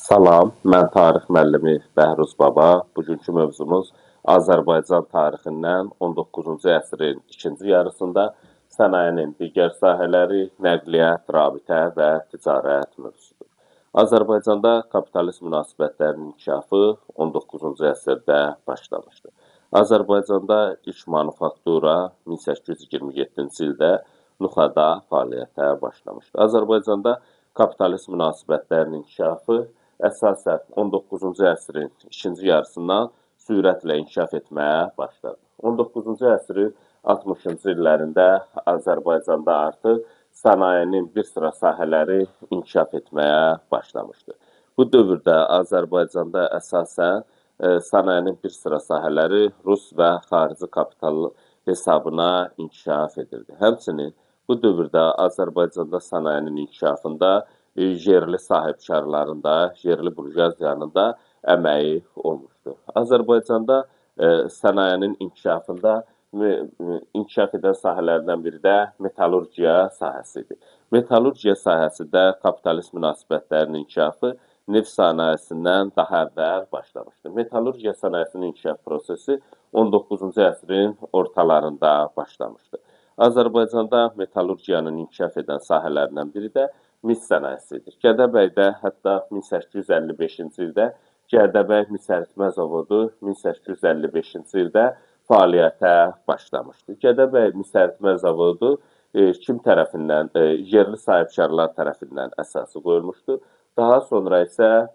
Salam, mən tarix müəllimi Bəhruz Baba. Bugünkü mövzumuz Azərbaycan tarixindən 19-cu əsrin ikinci yarısında sənayenin digər sahələri, nəqliyyat, rabitə və ticarət mövzusudur. Azərbaycanda kapitalist münasibətlərinin inkişafı 19-cu əsrdə başlamışdı. Azərbaycanda ilk manufaktura 1827-ci ildə Nuxada fəaliyyətə başlamışdı. Azərbaycanda kapitalist münasibətlərinin inkişafı əsasən 19-cu əsrin ikinci yarısından sürətlə inkişaf etməyə başladı. 19-cu əsrin 60-cı illərində Azərbaycanda artıq sənayenin bir sıra sahələri inkişaf etməyə başlamışdı. Bu dövrdə Azərbaycanda əsasən sənayenin bir sıra sahələri rus və xarici kapital hesabına inkişaf edirdi. Həmçinin bu dövrdə Azərbaycanda sənayenin inkişafında yerli sahibkarların da, yerli burjuaziyanın da əməyi olmuşdu. Azərbaycanda sənayenin inkişafında inkişaf edən sahələrdən biri də metallurgiya sahəsi idi. Metallurgiya sahəsində kapitalist münasibətlərinin inkişafı neft sənayesindən daha əvvəl başlamışdı. Metallurgiya sənayesinin inkişaf prosesi 19-cu əsrin ortalarında başlamışdı. Azərbaycanda metallurgiyanın inkişaf edən sahələrindən biri də mis sənayesi idi. Gədəbəydə hətta 1855-ci ildə Gədəbəy mis əritmə zavodu 1855-ci ildə fəaliyyətə başlamışdı. Gədəbəy mis əritmə zavodu kim tərəfindən, yerli sahibkarlar tərəfindən əsası qoyulmuşdu. Daha sonra isə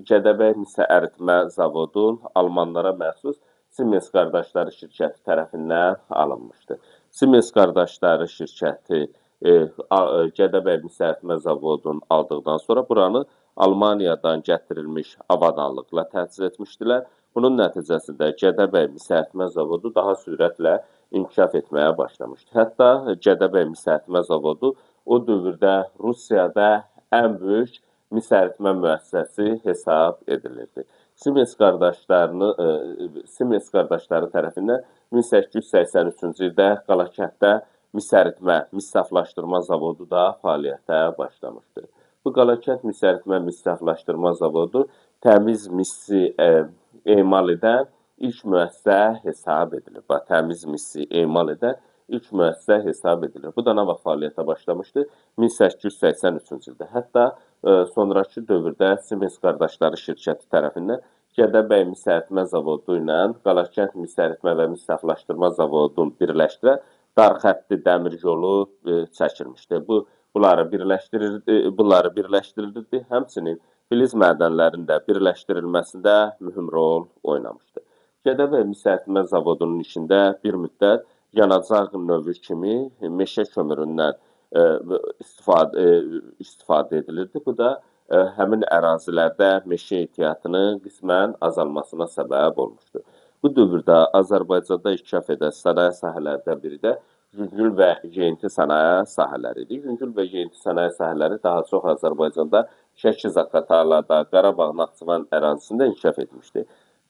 Gədəbəy mis əritmə zavodu almanlara məxsus Siemens qardaşları şirkəti tərəfindən alınmışdı. Siemens qardaşları şirkəti Gədəbəy mis əritmə zavodunu aldıqdan sonra buranı Almaniyadan gətirilmiş avadanlıqla təchiz etmişdilər. Bunun nəticəsində Gədəbəy mis əritmə zavodu daha sürətlə inkişaf etməyə başlamışdı. Hətta Gədəbəy mis əritmə zavodu o dövrdə Rusiyada ən böyük mis əritmə müəssisəsi hesab edilirdi. Siemens qardaşları tərəfindən 1883-cü ildə Qalakənddə mis əritmə, mis saflaşdırma zavodu da fəaliyyətə başlamışdı. Bu Qalakənd mis əritmə, mis saflaşdırma zavodu təmiz misi emal edən ilk müəssisə hesab edilir. Bax, təmiz misi emal edən ilk müəssisə hesab edilir. Bu da nə vaxt fəaliyyətə başlamışdı? 1883-cü ildə. Hətta sonrakı dövrdə Siemens qardaşları şirkəti tərəfindən Gədəbəy mis əritmə zavodu ilə Qalakənd mis əritmə və mis saflaşdırma zavodunu birləşdirən dar xəttli dəmir yolu çəkilmişdi. Bunları birləşdirilirdi. Həmçinin filiz mədənlərinin də birləşdirilməsində mühüm rol oynamışdı. Gədəbəy mis əritmə zavodunun içində bir müddət yanacaq növü kimi meşə kömüründən istifadə edilirdi. Bu da həmin ərazilərdə meşə ehtiyatının qismən azalmasına səbəb olmuşdu. Bu dövrdə Azərbaycanda inkişaf edən sənaye sahələrdən biri də yüngül və yeyinti sənaye sahələri idi. Yüngül və yeyinti sənaye sahələri daha çox Azərbaycanda Şəki, Zaqatalada, Qarabağ, Naxçıvan ərazisində inkişaf etmişdi.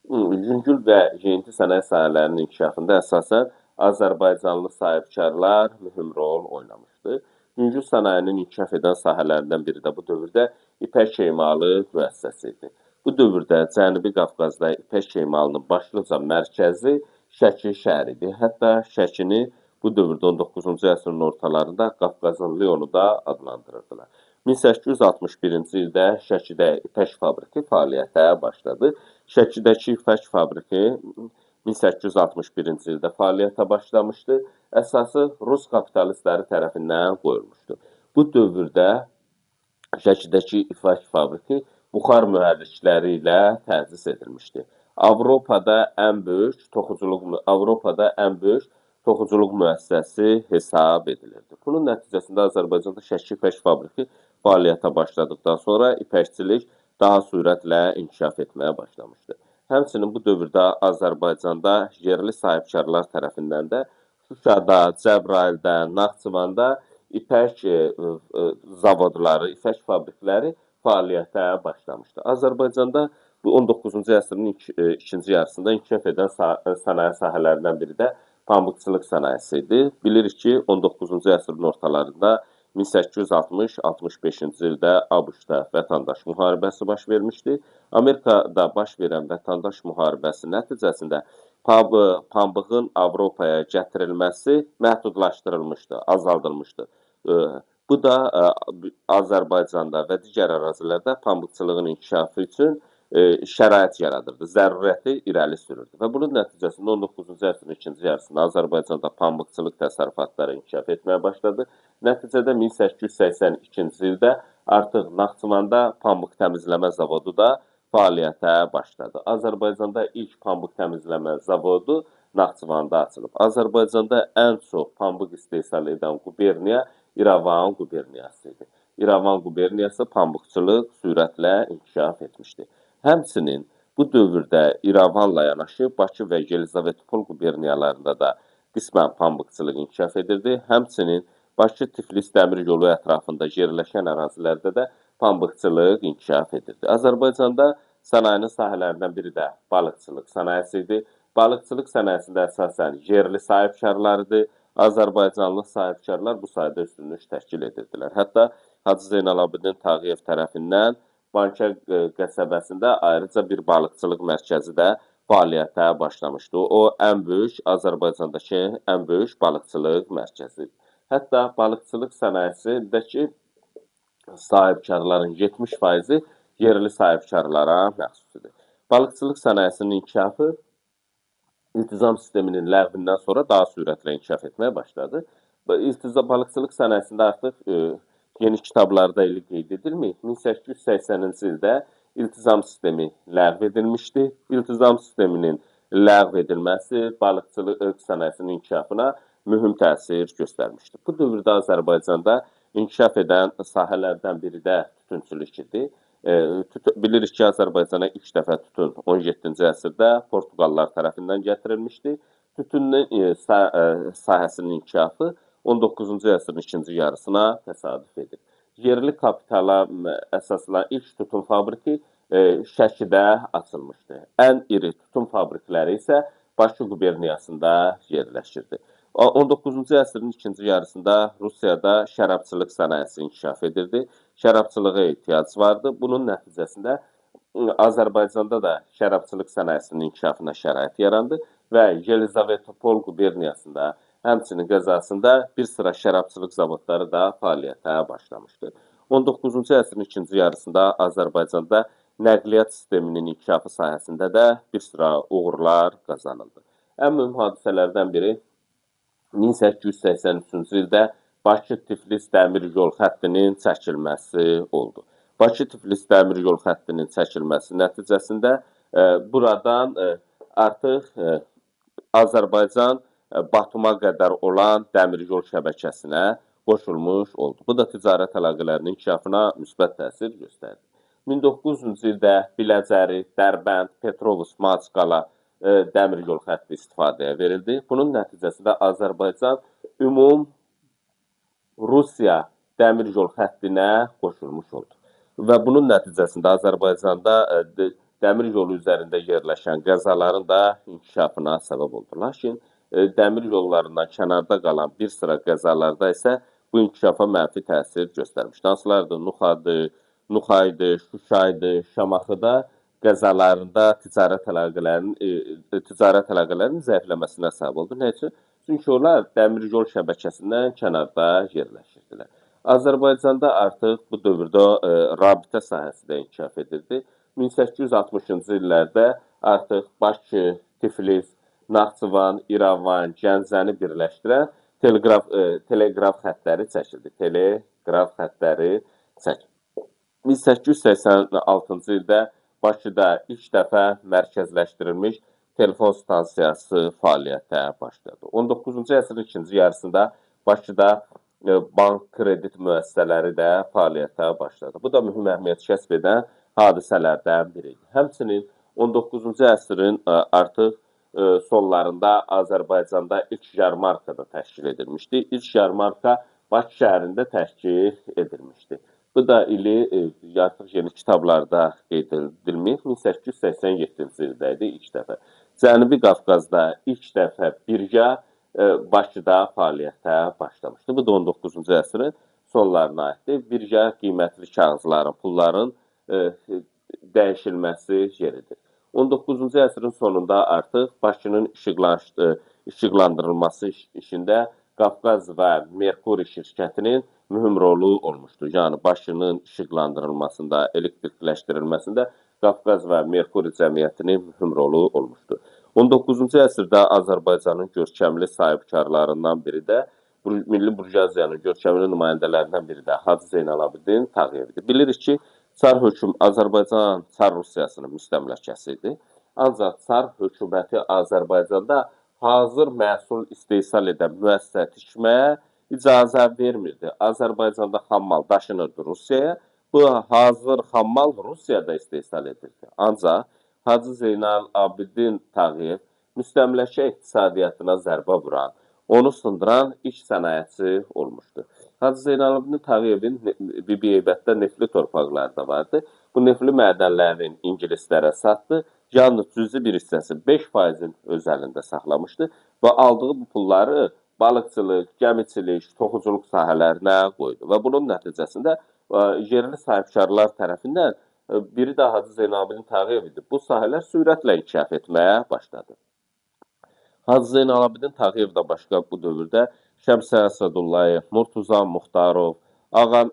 Yüngül və yeyinti sənaye sahələrinin inkişafında əsasən Azərbaycanlı sahibkarlar mühüm rol oynamışdı. Yüngül sənayenin inkişaf edən sahələrindən biri də bu dövrdə ipək emalı müəssisəsi idi. Bu dövrdə Cənubi Qafqazda ipək emalının başlıca mərkəzi Şəki şəhəri idi. Hətta Şəkini bu dövrdə 19-cu əsrin ortalarında Qafqazın Lyonu da adlandırırdılar. 1861-ci ildə Şəkidə ipək fabriki fəaliyyətə başladı. Şəkidəki ipək fabriki 1861-ci ildə fəaliyyətə başlamışdı. Əsası rus kapitalistləri tərəfindən qoyulmuşdu. Bu dövrdə Şəkidəki ipək fabriki buxar mühərrikləri ilə təchiz edilmişdi. Avropada ən böyük toxuculuq müəssisəsi hesab edilirdi. Bunun nəticəsində Azərbaycanda Şəki ipək fabriki fəaliyyətə başladıqdan sonra ipəkçilik daha sürətlə inkişaf etməyə başlamışdı. Həmçinin bu dövrdə Azərbaycanda yerli sahibkarlar tərəfindən də Şuşada, Cəbrayılda, Naxçıvanda ipək zavodları, ipək fabrikləri fəaliyyətə başlamışdı. Azərbaycanda bu 19-cu əsrin ikinci yarısında inkişaf edən sənaye sahələrindən biri də pambıqçılıq sənayesi idi. Bilirik ki, 19-cu əsrin ortalarında 1860-65-ci ildə ABŞ-da vətəndaş müharibəsi baş vermişdi. Amerikada baş verən vətəndaş müharibəsi nəticəsində pambığın Avropaya gətirilməsi məhdudlaşdırılmışdı, azaldılmışdı. Bu da Azərbaycanda və digər ərazilərdə pambıqçılığın inkişafı üçün şərait yaradırdı, zərurəti irəli sürürdü. Və bunun nəticəsində 19-cu əsrin ikinci yarısında Azərbaycanda pambıqçılıq təsərrüfatları inkişaf etməyə başladı. Nəticədə 1882-ci ildə artıq Naxçıvanda pambıq təmizləmə zavodu da fəaliyyətə başladı. Azərbaycanda ilk pambıq təmizləmə zavodu Naxçıvanda açılıb. Azərbaycanda ən çox pambıq istehsal edən quberniya İrəvan quberniyası idi. İrəvan quberniyası pambıqçılıq sürətlə inkişaf etmişdi. Həmçinin bu dövrdə İrəvanla yanaşı Bakı və Yelizavetpol quberniyalarında da qismən pambıqçılıq inkişaf edirdi. Həmçinin Bakı-Tiflis dəmir yolu ətrafında yerləşən ərazilərdə də pambıqçılıq inkişaf edirdi. Azərbaycanda sənayenin sahələrindən biri də balıqçılıq sənayesi idi. Balıqçılıq sənayesində əsasən yerli sahibkarlar idi. Azərbaycanlı sahibkarlar bu sahədə üstünlük təşkil edirdilər. Hətta Hacı Zeynalabidin Tağıyev tərəfindən Bankə qəsəbəsində ayrıca bir balıqçılıq mərkəzi də fəaliyyətə başlamışdı. O, ən böyük, Azərbaycandakı ən böyük balıqçılıq mərkəzi idi. Hətta balıqçılıq sənayesindəki sahibkarların 70%-i yerli sahibkarlara məxsus idi. Balıqçılıq sənayesinin inkişafı iltizam sisteminin ləğvindən sonra daha sürətlə inkişaf etməyə başladı. Balıqçılıq sənayesində artıq yeni kitablarda ili qeyd edilməyib. 1880-ci ildə iltizam sistemi ləğv edilmişdi. İltizam sisteminin ləğv edilməsi balıqçılıq sənayesinin inkişafına mühüm təsir göstərmişdi. Bu dövrdə Azərbaycanda inkişaf edən sahələrdən biri də tütünçülük idi. Bilirik ki, Azərbaycana ilk dəfə tütün 17-ci əsrdə Portuqallar tərəfindən gətirilmişdi. Tütünün sahəsinin inkişafı 19-cu əsrin ikinci yarısına təsadüf edir. Yerli kapitala əsaslanan ilk tütün fabriki Şəkidə açılmışdı. Ən iri tütün fabrikləri isə Bakı quberniyasında yerləşirdi. 19-cu əsrin ikinci yarısında Rusiyada şərabçılıq sənayesi inkişaf edirdi. Şərabçılığa ehtiyac vardı. Bunun nəticəsində Azərbaycanda da şərabçılıq sənayesinin inkişafına şərait yarandı və Yelizavetpol quberniyasında, həmçinin qəzasında bir sıra şərabçılıq zavodları da fəaliyyətə başlamışdı. 19-cu əsrin ikinci yarısında Azərbaycanda nəqliyyat sisteminin inkişafı sahəsində də bir sıra uğurlar qazanıldı. Ən mühüm hadisələrdən biri 1883-cü ildə Bakı-Tiflis dəmir yol xəttinin çəkilməsi oldu. Bakı-Tiflis dəmir yol xəttinin çəkilməsi nəticəsində buradan artıq Azərbaycan Batuma qədər olan dəmir yol şəbəkəsinə qoşulmuş oldu. Bu da ticarət əlaqələrinin inkişafına müsbət təsir göstərdi. 1900-cü ildə Biləcəri, Dərbənd, Petrovus, Maçqala dəmir yol xətti istifadəyə verildi. Bunun nəticəsində Azərbaycan ümum Rusiya dəmir yol xəttinə qoşulmuş oldu. Və bunun nəticəsində Azərbaycanda dəmir yolu üzərində yerləşən qəzaların da inkişafına səbəb oldu. Lakin dəmir yollarından kənarda qalan bir sıra qəzalarda isə bu inkişafa mənfi təsir göstərmişdi. Hansılardır? Nuxadır, Nuxaydı, Şuşaydı, Şamaxıda qəzalarında ticarət əlaqələrinin zəifləməsinə səbəb oldu. Nə üçün? Çünki onlar dəmir yol şəbəkəsindən kənarda yerləşirdilər. Azərbaycanda artıq bu dövrdə rabitə sahəsi də inkişaf edirdi. 1860-cı illərdə artıq Bakı, Tiflis, Naxçıvan, İrəvan, Gəncəni birləşdirən teleqraf xəttləri çəkildi. Teleqraf xəttləri çəkildi. 1886-cı ildə Bakıda ilk dəfə mərkəzləşdirilmiş telefon stansiyası fəaliyyətə başladı. 19-cu əsrin ikinci yarısında Bakıda bank kredit müəssisələri də fəaliyyətə başladı. Bu da mühüm əhəmiyyət kəsb edən hadisələrdən biri idi. Həmçinin 19-cu əsrin artıq sonlarında Azərbaycanda ilk yarmarka da təşkil edilmişdi. İlk yarmarka Bakı şəhərində təşkil edilmişdi. Bu da ili artıq yeni kitablarda qeyd edilməyib. 1887-ci ildə idi ilk dəfə. Cənubi Qafqazda ilk dəfə birgə Bakıda fəaliyyətə başlamışdı. Bu da 19-cu əsrin sonlarına aiddir. Birgə qiymətli kağızların, pulların dəyişilməsi yeridir. 19-cu əsrin sonunda artıq Bakının işıqlandırılması işində Qafqaz və Merkuri şirkətinin mühüm rolu olmuşdu. Yəni, Bakının işıqlandırılmasında, elektrikləşdirilməsində Qafqaz və Merkuri cəmiyyətinin mühüm rolu olmuşdu. 19-cu əsrdə Azərbaycanın görkəmli sahibkarlarından biri də, milli burjuaziyanın görkəmli nümayəndələrindən biri də Hacı Zeynalabidin Tağıyevdir. Bilirik ki, Azərbaycan Çar Rusiyasının müstəmləkəsi idi. Ancaq Çar hökuməti Azərbaycanda hazır məhsul istehsal edən müəssisə tikməyə icazə vermirdi. Azərbaycanda xammal daşınırdı Rusiyaya. Bu hazır xammal Rusiyada istehsal edildi. Ancaq Hacı Zeynalabidin Tağıyev müstəmləkə iqtisadiyyatına zərbə vuran, onu sındıran ilk sənayetçi olmuşdu. Hacı Zeynalabidin Tağıyevin Bibiheybətdə neftli torpaqları da vardı. Bu neftli mədənlərini ingilislərə satdı. Yalnız cüzi bir hissəsi 5%-in öz əlində saxlamışdı və aldığı bu pulları balıqçılıq, gəmiçilik, toxuculuq sahələrinə qoydu. Və bunun nəticəsində yerli sahibkarlar tərəfindən biri də Hacı Zeynalabidin Tağıyev idi. Bu sahələr sürətlə inkişaf etməyə başladı. Hacı Zeynalabidin Tağıyevdən başqa bu dövrdə Şəmsi Əsədullayev, Murtuza Muxtarov, Ağa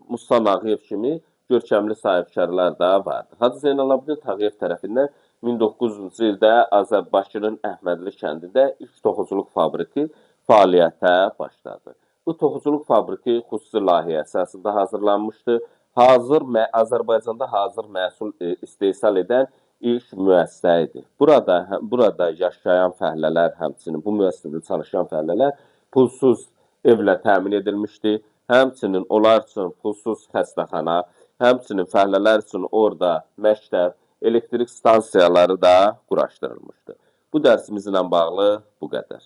Musa Nağıyev kimi görkəmli sahibkarlar da vardı. Hacı Zeynalabidin Tağıyev tərəfindən 1900-cü ildə Azərbaycanın Əhmədli kəndində ilk toxuculuq fabriki fəaliyyətə başladı. Bu toxuculuq fabriki xüsusi layihə əsasında hazırlanmışdı. Azərbaycanda hazır məhsul istehsal edən ilk müəssisə idi. Burada yaşayan fəhlələr, həmçinin bu müəssisədə çalışan fəhlələr pulsuz evlə təmin edilmişdi. Həmçinin onlar üçün pulsuz xəstəxana, həmçinin fəhlələr üçün orada məktəb, elektrik stansiyaları da quraşdırılmışdı. Bu dərsimizlə bağlı bu qədər.